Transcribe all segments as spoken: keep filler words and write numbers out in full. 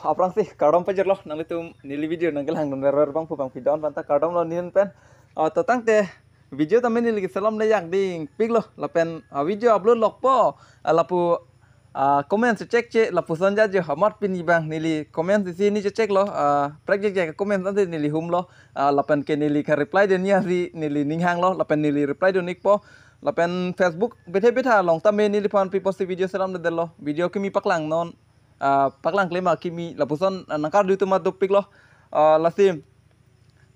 Aphrangsi kardom pajirlo nanglitum neli video nangkelangdun rer bangphu bangphi don aphanta kardomlo neli pen. Ah, to tangte video tame neli keselam le yak dingpiklo lapen, ah, video upload lokpo, ah, lapu, ah, comment chechekche lapuson jaje amat pini abang neli comment isi ni checheklo, ah, prekjekjek comment ante neli humlo, ah, lapen ke neli ka reply dun ni asi neli ninghanglo lapen neli reply dun-ikpo lapen Facebook bethe betha along tame neliphan piposi video selamdedetlo video kimi paklang non, ah, paklang klema kimi lapuson, ah, nangkarju atum amat dopiklo, ah, lasi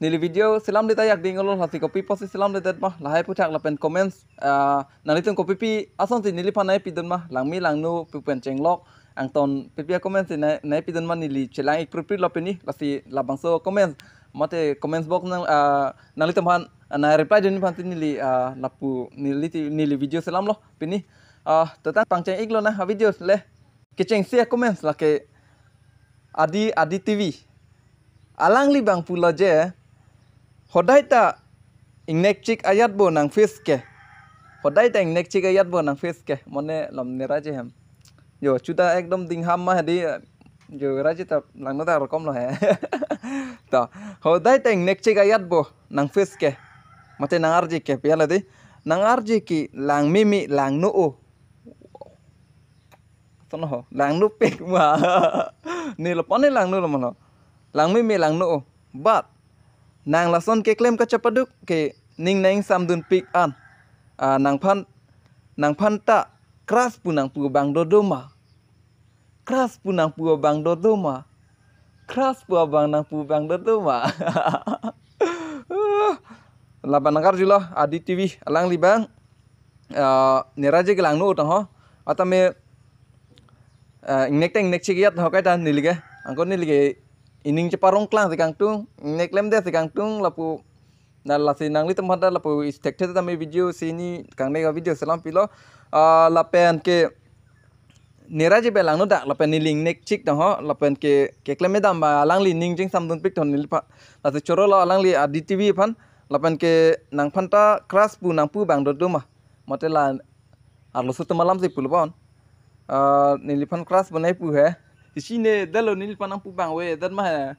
neli video selamdet ta yak dinglo lasi kopi posi selamdedet ma lahai aputhak lapen comments, ah, nanglitum kopipi asonsi neliphan nangpidun ma langme langno pu pen chenglok angton pipi a comments nang nangpidun ma neli chelang-ik pripri lo pini lasi labangso comments mate comments box nang, ah, nanglitum aphan, ah, nang reply dun aphan si neli, ah, lapu neli ti neli video selamlo pini, ah, to tang pangcheng-iklo na a video le. Kechengsi a comments lake Adi, Adi T V. Alangli abang pulo je, hodai ta ingnek chik ayat bo nang face ke. Hodai ta ingnek chik ayat bo nang face ke. Mane lam nera je hem. Jo, chuda ekdom dingham ma hadi, jo, raji ta langno ta rokom lo he. To, hodai ta ingnek chik ayat bo nang face ke. Mate nang arje ke, pia ladi. Nang arje ke langmeme langno o. Sono ho, langno pik ma. Neli pon ne langno lo mano. Langmeme langno o. But nang lason keklem kachepaduk ke ning nangsamdunpik an. Ah, nangphan, nangphan ta crush pu nangpu abang dodo ma. Crush pu nangpu abang dodo ma. Crush pu abang nangpu abang dodo ma. Laban nangkarjulo Adi T V alangli abang. Ah, nera je kelangno tang ho. Atame, ah, ingnek ta ingnek chik ayat ho kaita neli ke. Angko neli ke ining cheparong klang si kangtung, ingnek klemdet si kangtung lapu na lasi nanglitum aphanta lapu isi thekthe tame video isi ni kangnek a video selampilo. Ah, lapen ke nera je pen langno dak lapen neli ingnek chik tang ho lapen ke keklem edam ba alangli ning chingsamdunpik thon neliphan. Lasi chorolo alangli Adi T V aphan lapen ke nangphan ta crush pu nangpu abang dodo ma. Mate la arloso atum alam si pulo pon. Ah, neliphan crush bo nangpu he. Isi nedetlo neliphan nangpu abang avedet ma he.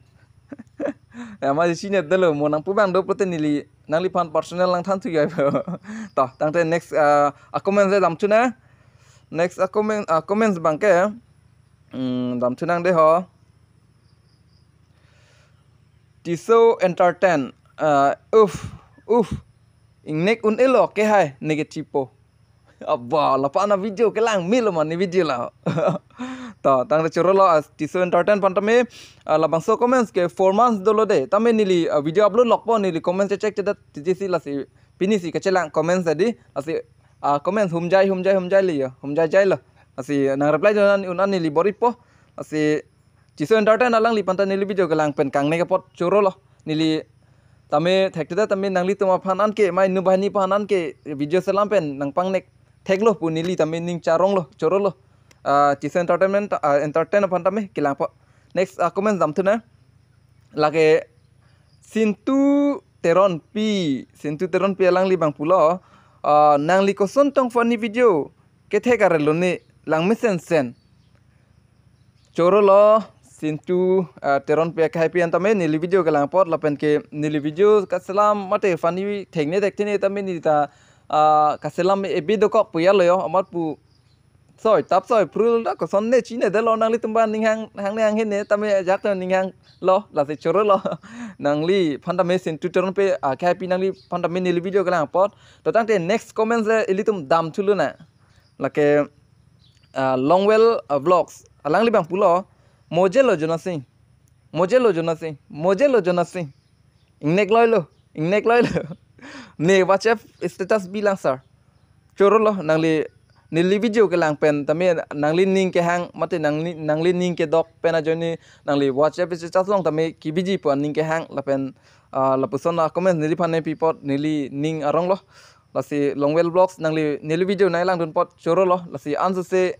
Ya ma isi nedetlo mo nangpu abang do pulote neli nangliphan personal nangthan thu ya. To, tangte next, ah, a comment se damthu na. Next a comment, a comments abang ke. Hmm, damthu nang de ho. Tisso Entertain. Ah, uff, uff. Ingnek un-elo ke hai negative po. Abang, lapu-an a video kelang melo mane video la. To, tangte chorolo as Tisso Entertain aphan tame, ah, labangso comments ke four months dolo de. Tame neli, ah, video upload lokpo neli comments chechekchedet tiji si lasi pini si kachelang comments adi. Lasi, ah, comments humjai, humjai, humjai le yo. Humjai jailo. Lasi nang reply dun un-an neli bor-ipo. Lasi Tisso Entertain alangliphan ta neli video kelang pen kangnek apot chorolo. Neli tame thekthedet tame nanglitum aphan anke mai nu banghini aphan anke video selam pen nangpangnek theklo pu neli tame ning charonglo, chorolo. Ah, Tisso Entertainment, ah, Entertain aphan tame kelangpo. Next, ah, comments damthu na. Lake Sintu Teronpi, Sintu Teronpi alangli abang pulo. Ah, nangli koson tong funny video kethek arelo ne langmesensen. Chorolo Sintu, ah, Teronpi akhai pi an tame neli video kelang apot lapen ke neli video kaselam mate funny thekne thekthene tame neli ta, ah, kaselam ebi dokok pu ya lo yo amat pu soi tap soi prul da koson ne chinedetlo nanglitum abang ning hang hangne hanghene tame ajak ta ning hanglo lasi chorolo. Nangliphan tame Sintu Teronpi akhai pi nangliphan tame neli video kelang apot. To tangte next comments le ilitum damthulo na. Lake, ah, Longwell, ah, Vlogs. Alangli abang pulo, mojelo Jonasing. Mojelo Jonasing. Mojelo Jonasing. Ingnek loilo. Ingnek loilo. Ne WhatsApp status bilang sir. Chorolo nangli neli video kelang pen tame nangli ning kehang mate nangli nangli ning kedok pen ajoine nangli WhatsApp status along tame kebiji pu aning kehang lapen, ah, lapuson a comment neliphan nangpi apot neli ning aronglo. Lasi Longwell Vlogs nangli neli video nanglangdun apot chorolo. Lasi ansose,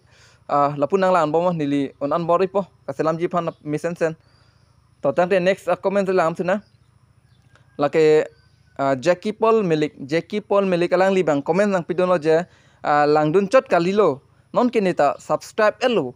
ah, lapu nanglang bom neli un-an bor-ipo. Kaselamji aphan mesensen. To tangte next a comment langthu na. Lake, ah, Jackie Paul Melik, Jackie Paul Melik alangli abang comment nangpidunlo je, ah, langdun chot kalilo. Non ke ne ta subscribe-etlo.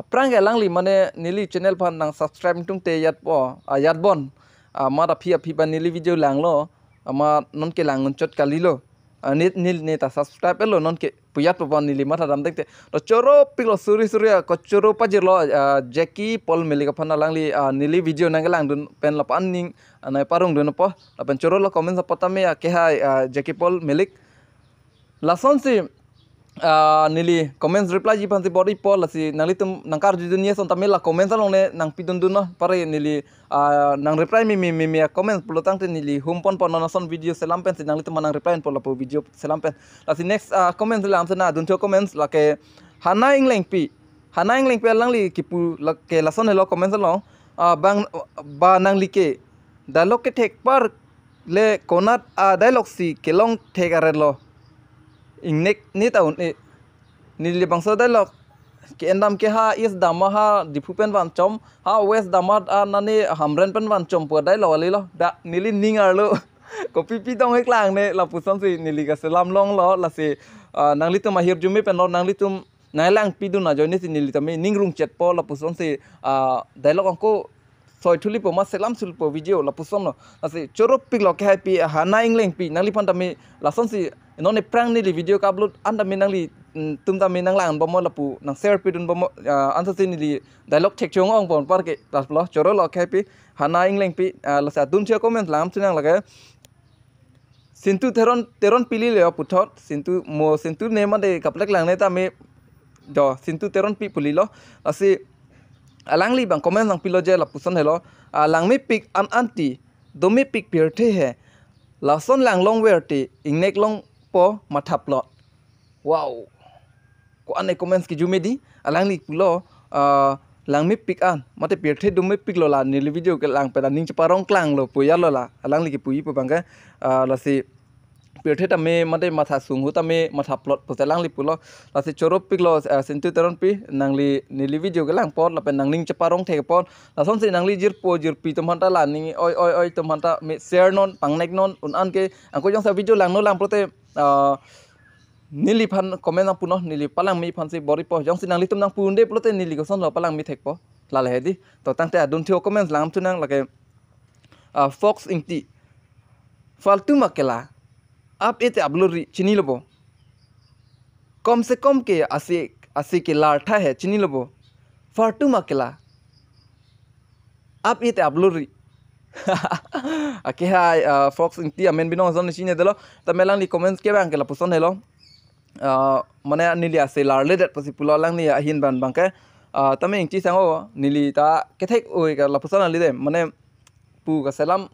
Aphrang ke alangli mane neli channel aphan nang subscribe tungte yatpo, ah, yatbon. Ah, amat aphi aphi ba neli video langlo, amat non ke lang unchot kalilo. Ah, neli, neli ta subscribe-lo non ke pu yatpo ba neli matha dam dekte. To choro piklo suri suri ako choro pajirlo, ah, Jackie Paul Milik aphan alangli, ah, neli video nangkelangdun pen lapu aning, ah, nangparongdunpo. Lapen chorolo comment apot tame akehai, ah, Jackie Paul Milik. Lasonsi, ah, neli comments reply ji aphansi bor-ipo, lasi nanglitum nangkarjudun ason tame la comments along ne nangpidundunnon, pare neli, ah, nang reply meme meme comments pulo tangte neli humponpo, non ason video selam pensi nanglitum nang reply po lapu video selam pen. Lasi next, ah, comments lam sena adunthu comments lake Hana Englengpi. Hana Englengpi alangli kipu lake lason helo comments along. Ah, bang ba nangli ke dialogue kethek par le konat a dialogue si kelong thek arelo. Ingnek ni ta un-e. Neli bangso dialogue ke-endam ke ha East dam ma ha Diphu pen vanchom, ha West dam ma ha nani Hamren pen vanchom pu dialogue kalilo. Da neli ning arlo. Kopi pi dong heklang ne lapusonsi neli kaselam longlo, lasi, ah, nanglitum ahirjume pen lo, nanglitum nanglangpidun ajoine si neli tame ning rungchetpo lapusonsi, ah, dialogue angko soi thulipo ma selam thulipo video lapusonlo. Lasi choro piklo kehaipi Hana Englengpi, nangliphan tame lasonsi non aphrang neli video ka-upload an tame nangli, mm, tum tame nanglangdunbomnon lapu nang share pidunbomnon, ah, ansose neli dialogue thekchong ongpon parke. Lalo chorolo kehaipi Hana Englengpi, ah, lasi adunthu comments lam chinang lake. Sintu Teron, Teronpi le puthot, Sintu mo Sintu ne mate kaplek lang ne tame do, Sintu Teronpi pu lilo. Lasi alangli bang comment nangpilo je lapuson helo. Ah, langmepik an anti, domepik pirthe he. Lason lang longver te, ingnek longpo mathaplot. Wow. Ko-an e comments kijume di, alangli pulo, ah, langmepik an, mate pirthe domepiklo la, neli video kelang pen aning cheparong klanglo pu yatlo la, alangli kipuji pu abangke, ah, lasi pirthe tame mate matha sunghu tame mathaplot pusi alangli pulo, lasi choro piklo, ah, Sintu Teronpi, nangli neli video kelang apot, lapen nangning cheparong thek apot, lasonsi nangli jirpo jirpi atum aphanta la ning oi oi oi atum aphanta me share non, pangnek non, un-an ke, angko jongsi video langno lang pulote, ah, neliphan comment nangpunon, neli palangme aphansi bor-ipo. Jongsi nanglitum nangpu-unde pulote neli kosonlo palangme thekpo. Lale hedi. To tangte adunthu comments lang chinang lake, ah, Fox Ingti. Faltu ma kela. Aap ye te upload ri chinilo bo. Kom se kom ke asi, asi ke lar tha he chinilo bo. Faltu ma kela. Aap ye te upload ri. Akehai, ah, Fox Ingti amen binong ason chinedetlo. Tame alangli comments ke abangke lapuson helo. Ah, mane neli ase larledet pusi pulo alangli ahin abang abangke. Ah, tame Ingti sang-o neli ta kethek oi ka lapuson alide. Mane pu kaselam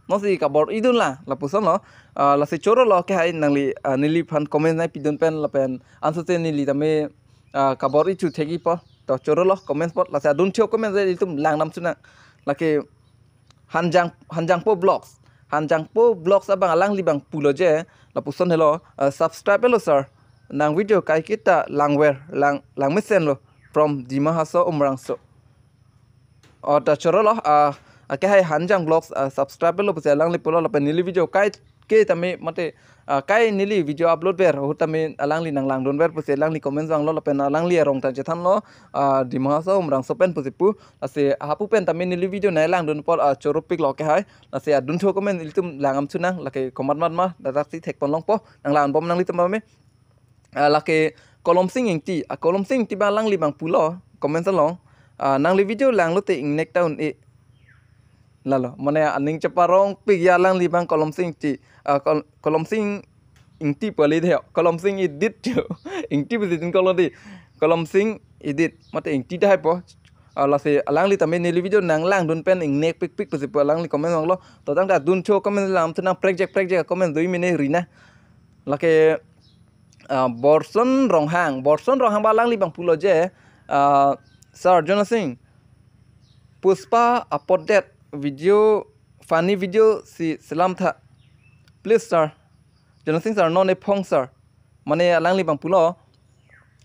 nosi kabor-idun la lapusonlo. Ah, lasi chorolo kehai nangli, ah, neliphan comment nangpidun pen lapen ansose neli tame, ah, kabor-i chu thekji po. To chorolo comments apot, lasi adunthu comments ilitum langdam chinang. Lake Hanjang, Hanjangpo Vlogs. Hanjangpo Vlogs abang alangli bang pulo je, lapuson helo, ah, subscribe-lo sir. Nang video kaiketa langver, lang, langmesenlo from Dima Hasao Umrangso. Oh, ta chorolo, ah, akehai Hanjang Vlogs, ah, subscribe-lo pusi alangli pulo lapen neli video kai ke tame mate, ah, kai neli video upload ver ahut tame alangli nanglangdunver pusi alangli comments vanglo lapen alangli arong ta chethanlo, ah, Dima Hasao Umrangso pen pusi pu, lasi hapu pen tame neli video nanglangdun apot, ah, choro piklo kehai, lasi adunthu comment ilitum langdam chinang, lake komat mat ma, dadaksi thekpon longpo, nanglangdunbom nanglitum tame. Ah, lake Kolomsing Ingti, ah, Kolomsing Ingti abang alangli bang pulo, comments along, ah, nangli video langlote ingnek ta un-e. Lalo, mane aning cheparong pik ya alangli bang Kolomsing Ingti, ah, Kol-, Kolomsing Ingti pu alide ho, Kolomsing Edit jo. Ingti pusi tin kolo di. Kolomsing Edit, mate Ingti tahai po. Ah, lasi alangli tame neli video nanglangdun pen ingnek pikpik pusi pu alangli comment vanglo. To tangte adunthu comment lang chinang prekjak prekjak comment dui mene rina. Lake, ah, Borson Ronghang. Borson Ronghang abang alangli bang pulo je, ah, Sir Jonasing, Pushpa apotdet video, funny video si selam tha. Please sir. Jonasing sir, non ephong sir. Mane alangli bang pulo,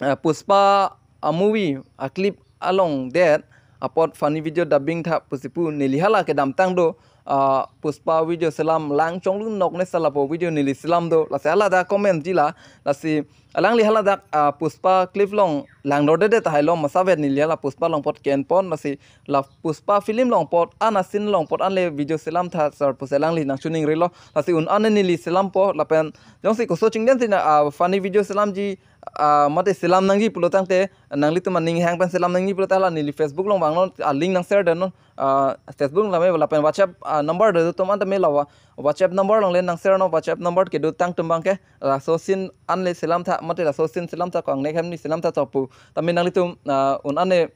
ah, Pushpa a movie a clip alongdet, apot funny video dubbing tha pusi pu neli hala kedamtang do, ah, Pushpa video selam lang chonglu nok ne sala po video neli selam do. Lasi hala ta comment jila, lasi alangli hala dak, ah, Pushpa clip along langdordedet tahai lo, masavet neli hala Pushpa along apot ke-en pon, lasi la Pushpa film along apot an, a scene along apot an le video selam tha sir pusi alangli nangchiningrilo. Lasi un an neli selam po, lapen jongsi koso chingden si na, ah, funny video selamji, ah, mate selam nangji pulo tangte, nanglitum aning hang pen selam nangji pulo ta hala neli Facebook along vangnon, ah, link nang share den non, ah, Facebook along tame lapen WhatsApp, ah, number do atum an tame la wa-, WhatsApp number along le nang share non, WhatsApp number kedo tang atum abang ke, laso scene an le selam tha, mate laso scene selam tha ko angnek hem ni selam tha cho pu tame nanglitum, ah, un an ne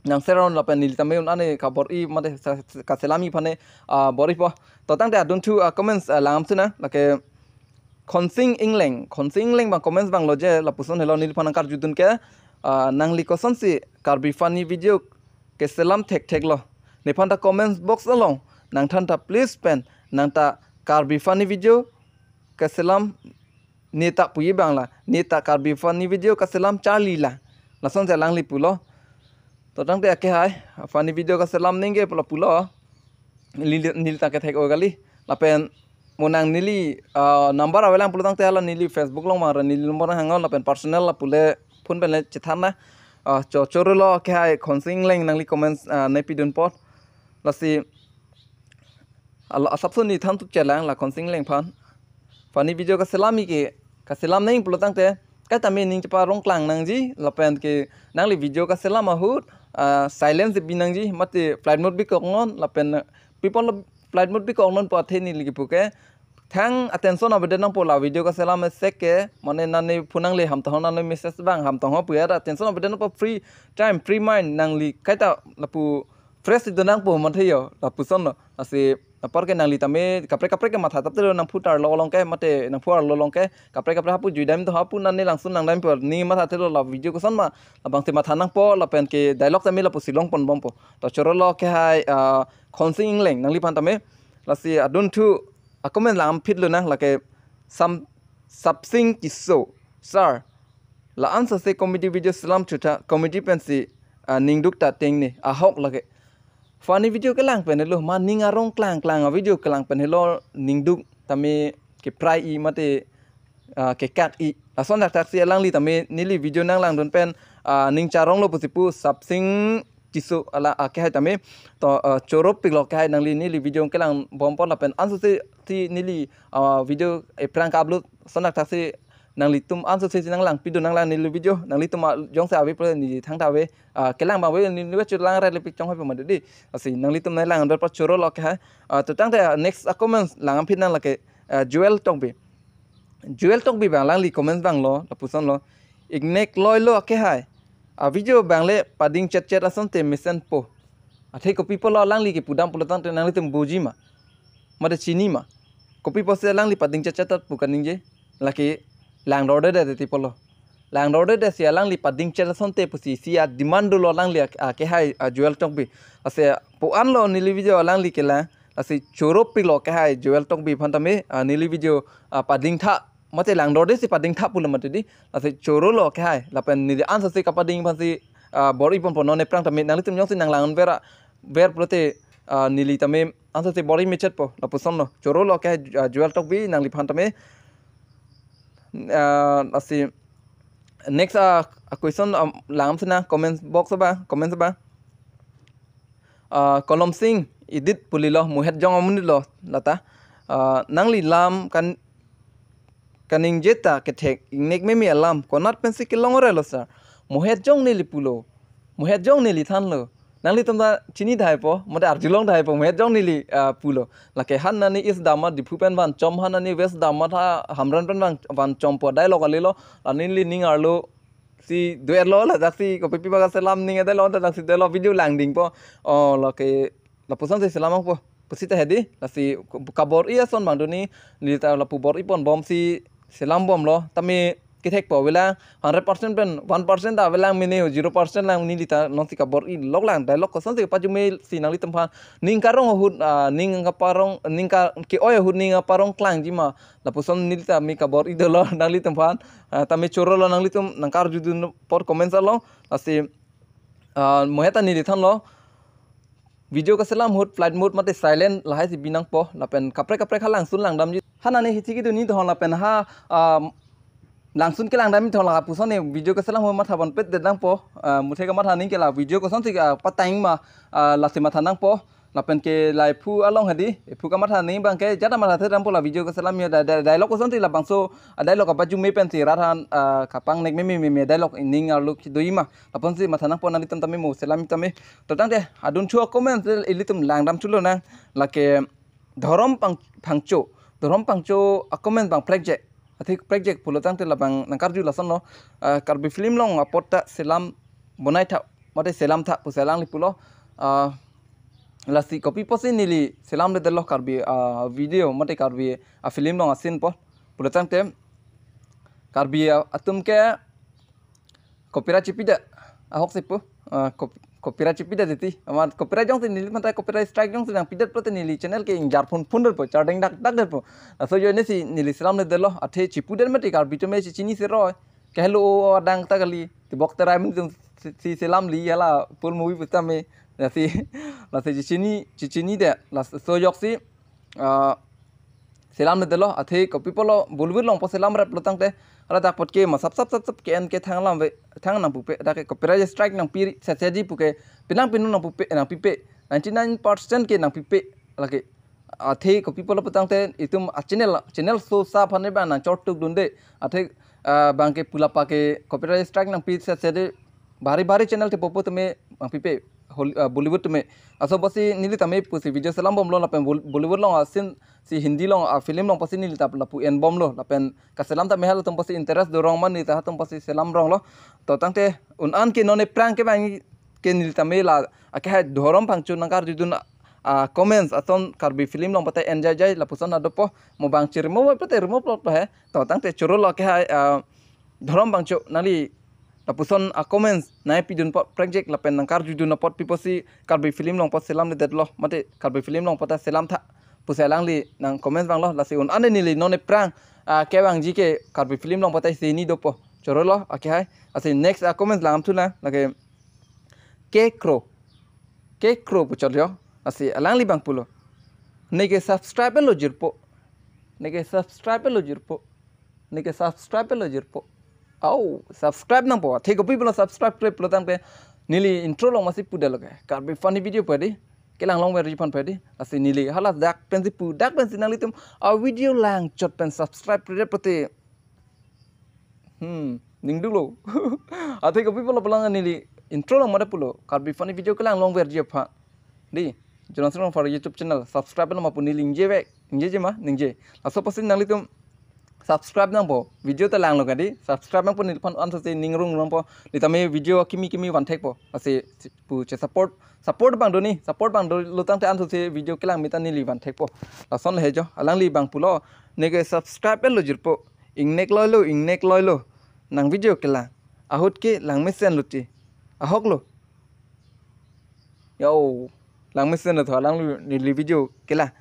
nang share non lapen neli tame un an ne kabor-i mate sa-, kaselamji aphan ne, ah, bor-i po. To tangte adunthu, ah, comments, ah, langdam suna, lake Khonsing Ingleng, Khonsing Ingleng abang comments abang lo je, lapuson helo neliphan nangkarjudun ke, ah, nangli kosonsi Karbi funny video keselam thekthek lo. Nephan ta comments box along nangthan tha please pen, nang ta Karbi funny video keselam, ne ta puji abang la, ne ta Karbi funny video keselam charli la, lasonsi alangli pulo. To tangte akehai funny video keselam ningje pulo pulo. Neli, neli ta kethek-o kali. Lapen mo nang neli, ah, number avelang pulo tangte hala neli Facebook along mara neli number hangnon lapen personal la pule phone pen le chethan na. Ah, cho choro lo akehai Khonsing Ingleng nangli comments, ah, nepidun apot. Lasi hala asapso neli than tup chelang la Khonsing Ingleng aphan. Funny video keselamji ke, keselam nangji pulo tangte kaita me ning cheparong klang nangji, lapen ke nangli video keselam ahut, ah, silence bi nangji, mate flight mode bikoknon, lapen people flight mode bikoknon pu athe neli kipu ke thang attention avedet nangpo la video keselam sek ke, mane nani phone nangle ham tong ho, nani message abang ham tong ho pu ya attention avedet nangpo, free time, free mind nangli kaita lapu fresh ido nangpo manthe yo, lapuson lo. Lasi apor ke nangli tame kaprek kaprek ke matha tap telo, nangphu arlo along ke mate nangphu arlo along ke kaprek kaprek hapu juidam do, hapu nani langsun nangdam po, ne matha telo la video koson ma, labangsi matha nangpo, lapen ke dialogue tame lapusi long ponbompo. To choro lo akehai, ah, Khonsing Ingleng nangliphan tame. Lasi adunthu a comment langdam phit lonang, lake Sam Sapsing Tisso, sir, la-an sose comedy video selam chotha, comedy pensi, ah, ning duk ta tengne, ahok lake. Funny video kelang pen helo, ma ning arong klang klang a video kelang pen helo, ning duk tame keprai-i mate, ah, kekak-i. Lason thakthaksi alangli tame neli video nanglangdun pen, ah, ning charong lo pusi pu Sapsing Tisso alang akehai tame. To, ah, choro pik lo akehai, nangli neli video kelangbompo lapen ansose si neli, ah, video ephrang ka-upload, lason thakthaksi nanglitum ansose si nanglangpidun nanglang neli video, nanglitum, ah, jongsi ave pulo neli thangta ave, ah, kelang abang ave, neli ave chulang rai le pik chonghoi pu mati di. Lasi nanglitum nanglang ber pa choro lo akehai. Ah, to tangte, ah, next a comments langdam phit nang, lake, ah, Joel Tokbi. Joel Tokbi abang alangli comments abang lo, lapuson lo. Ingnek loi lo akehai. A video abang le pading chet chet asonte mesenpo. Athe kopi pulo alangli kepudam pulo tangte nanglitum buji ma, mate chini ma? Kopi pusi alangli pading chet chet pu kaningje? Lake langdordedet ti pulo. Langdordedet si alangli pading chet asonte pusi isi a demand dolo alangli a, akehai, ah, Joel Tokbi. Lasi pu an lo neli video alangli kelang. Lasi choro pik lo akehai Joel Tokbi aphan tame, ah, neli video, ah, padingtha mate langdorde si padingtha pulo mati di. Lasi choro lo akehai, lapen neli ansose kapading aphansi, ah, bor-i ponpo, non ephrang tame nanglitum jongsi nanglang ver a, ver pulote, ah, neli tame ansose bor-i mechet po, lapuson lo. Choro lo akehai, ah, Joel Tokbi nangliphan tame. Ah, lasi next, ah, a question, ah, langdam suna comment box abang, comments abang. Ah, Kolom Sing Edit pu lilo, Muhet Jong amonit lo lata. Ah, nangli lam kan kaningje ta kethek ingnek meme alam, konat pensi kelong ore lo sir? Muhet Jong neli pulo, Muhet Jong neli thanlo. Nanglitum ta chini tahai po, mate arjulong tahai po, Muhet Jong neli, ah, pulo. Lake han nani East Damat Diphu pen vanchom, han nani West Damat ha Hamren pen van, vanchompo, dialogue kalilo. La neli ning arlo si duet lo, ladaksi kopi pi baga selam ning ede lo, ladaksi de lo video langdingpo. Oh, lake lapusonsi selam nangpo pusi ta hedi, lasi kabor-i ason abang do ni, neli ta lapu bor-i ponbomsi selambomlo, tame kethekpo avelang, hundred percent pen one percent ta avelang mene, zero percent lang neli ta nonsi kabor-i lok lang, dialogue kosonsi pajume si nanglitum aphan, ning karong ahut, ah, ning kaparong, ning ka, ke-oi ahut ning kaparong klangji ma, lapuson neli tame kabor-i dolo nanglitum aphan, ah, tame choro lo nanglitum nangkarjudun apor comments along, lasi Ah, mo heta neli thanlo. Video keselam ahut flight mode mate silent lahai si binangpo, lapen kaprek kaprek ha langsun langdamji. Ha nani hithi kedun ni dohon lapen ha, ah, langsun kelangdamji dohon lapuson ne video keselam ahut matha ponpet det nangpo. Ah, muthe kamatha nangji ke la video kosonsi, ah, patang ma, ah, lasi matha nangpo. Lapen ke la ephu along hedi, ephu kamatha nangji abang ke jata matha the nangpo la video keselam ya, dia-, dia-, dialogue kosonsi labangso, ah, dialogue abaju me pensi rat aphan, ah, kapangnek meme meme dialogue ining arlo kedo-i ma. Lapuson si matha nangpo nanglitum tame mo selam tame. To tangte adun thu a-comment ilitum langdam thulonang, lake Dhorom Pang-, Phangcho. Dhorom Phangcho a-comment abang prekjak. Athe prekjak pulo tangte labang nangkarju lasonlo, ah, Karbi film along apot ta selam bonai tha, mate selam tha pusi alangli pulo. Ah, lasi kopi pusi neli selamledetlo Karbi, ah, video mate Karbi, ah, film along a-scene apot. Pulo tangte Karbi, ah, atum ke copyright chipidet ahok si pu, ah, cop-, copyright chipidet titi. Amat copyright jongsi neliphan ta copyright strike jongsi nangpidet pulote neli channel ke ingjar phun phun detpo, chardeng dak dak detpo. Laso ajoine si neli selamledetlo, athe chipudet mati Karbi atum me chichinisi roi. Kahelo adang ta kali, tibok terai amonit atum si, si selamli hala full movie pusitame. Lasi, lasi chichini, chichinide, laso ajoksi, ah, selamledetlo, athe kopi pulo Bollywood along pu selamrap lo tangte, hala dak apot ke ma sap sap sap sap ke-en ke thang alam ave, thang nangpupe, dak ke copyright strike nangpi sese di puke, penang penang nangpupe, nangpipe, ninety nine percent ke nangpipe, lake, athe kopi pulo pu tangte itum a-channel, channel sosa aphan ne abang nangchortuk dunde, athe, ah, abang ke pulapa ke copyright strike nangpi sese de, bhari bhari channel te popo tame nangpipe, Hol-, ah, Bollywood tame. Laso pusi neli tame pusi video selambomlo lapen Bol-, Bollywood along a-scene si Hindi along a-film along pusi neli ta lapu enbomlo lapen kaselam tame halatum pusi interest dorong ma neli ta halatum pusi selamronglo. To tangte un-an ke non aphrang kevang ke neli tame la akehai Dhorom Phangcho nangkarjudun a-comments ason Karbi film along pata enjoy jai lapuson adopo, mo bang chirimo pata rimo plot pa he. To tangte chorolo akehai, ah, Dhorom Phangcho nangli lapuson a-comments nangpidun apot prekjak lapen nangkarjudun apot pi pusi Karbi film along apot selamledetlo, mate Karbi film along pata selam tha pusi alangli nang comments vanglo, lasi un-an neli non aphrang, ah, kevangji ke Karbi film along pata isi hini dopo. Chorolo akehai, lasi next a-comments langdam thunang, lake K Kro, K Kro pu chotjo, lasi alangli abang pulo, neke subscribe lo jirpo, neke subscribe lo jirpo, neke subscribe lo jirpo. Au, subscribe nangpo. Athe kopi pulo subscribe kre pulo tangte neli intro along masi pudetlo ke, Karbi funny video pu hedi, kelang longverji aphan pu hedi. Lasi neli hala dak pensi pu, dak pensi nanglitum a-video langchot pen subscribe kre pulote, hmm, ningduklo. Athe kopi pulo pulang neli intro along mada pulo, Karbi funny video kelang longverji aphan, di, Jonas Rongphar YouTube channel subscribe lo ma pu neli ningjevek, ningjeje ma, ningje. Laso pusi nanglitum subscribe nangpo. Video ta langlo kadi, subscribe nangpo, neliphan ansose ning rung rungpo. Neli tame video kimi kimi vanthekpo. Lasi pu che-support, support abang do ni, support abang dolo tangte ansose video kelang meta neli vanthekpo. Lason le he jo, alangli abang pulo, neke subscribe lo jirpo, ingnek loilo, ingnek loilo, nang video kelang ahut ke langmesen lo ti, ahok lo. Yo, langmesen lo tho alangli neli video kelang.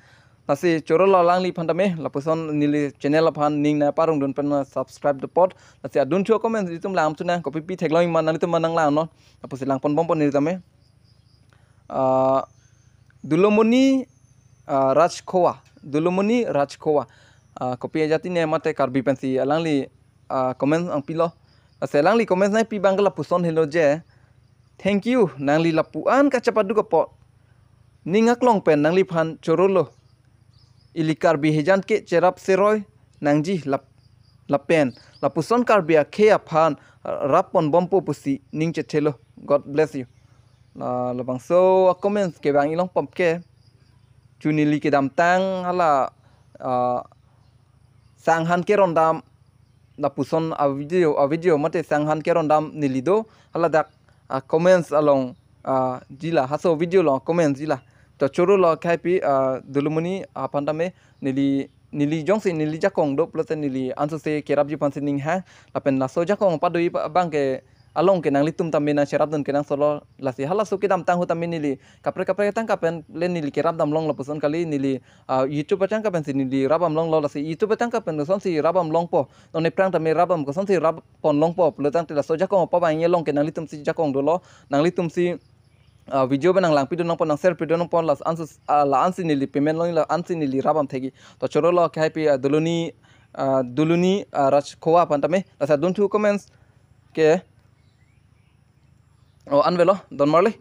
Lasi chorolo alangliphan tame, lapuson neli channel aphan ning nangparongdun pen subscribe do apot. Lasi adun thu a-comments itum langdam thunang, kopi pi theklong ma nanglitum ma nanglangnon. Lapusi langponbompo neli tame. Ah, Dulomoni, ah, Rajkhowa, Dulomoni Rajkhowa. Ah, kopi ajati ne mate Karbi pensi alangli, ah, comments nangpilo. Lasi alangli comments nangpi abang ke lapuson helo je, thank you, nangli lapu-an kachepaduk apot. Ning aklong pen nangliphan chorolo. Ili Karbi hijan ke cherap seroi nangji lap-, lapen lapuson Karbi akhei aphan rapponbompo pusi ning chethelo. God bless you. La, labangso a-comments kevang ilong pam ke, chu neli kedamtang hala, ah, sanghan kerondam lapuson a-video, a-video mate sanghan kerondam neli do, hala dak a-comments along, ah, jila, halaso video along comments jila. To chorolo khaipi, ah, Dulomoni aphan tame neli, neli jongsi neli jakong do pulote neli ansose kerapji aphansi ning hang, lapen laso jakong pado-i pa-, abang ke along ke nanglitum tame nangcherapdun kenangsotlo. Lasi halaso kedamtang ahut tame neli kaprek kaprek atangka pen le neli kerapdam longlo puson kali, neli ah, YouTube atangka pensi neli rapdam longlo, lasi YouTube atangka pen kosonsi rapdam longpo, non aphrang tame rapdam kosonsi rap pon longpo pulo tangte laso ajakong apabang along ke nanglitumsi ajakong dolo, nanglitumsi ah, video pen nanglangpidun nangpo, nangshare pidun nangpo, la-ansi ah, la-ansi neli payment longji, la-ansi neli rapdam thekji. To chorolo ke hai pi ah, Duluni ah, Duluni ah, Rajkhowa aphan tame, lasi adunthu comments ke o-an avelo, don marli.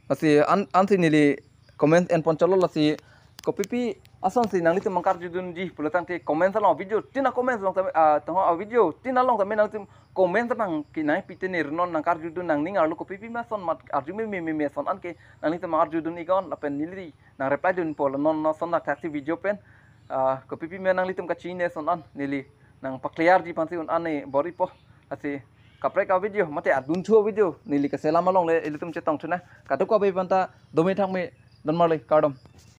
Lasi an, ansi neli comment en pon chotlo, lasi kopipi asonsi nanglitum nangkarjudunji pulo tangte comments along, video tin a-comments along tame ah, tong a-video tin along tame nanglitum comments abang ke nangpi te neli non nangkarjudun, nangning arlo kopipi ma ason mat arju meme meme ason an ke nanglitum nang-arjudun iknon lapen neli nangreply dunpo, la non non ason thakthaksi video pen ah, kopipi ma nanglitum kachini ason an neli nangpa-clearji aphansi un-an ne bor-ipo. Lasi kaprek a-video mate adunthu a-video neli kaselam along le ilitum chetongthu nang. Kadokave aphanta dome thakme, don marli, kardom.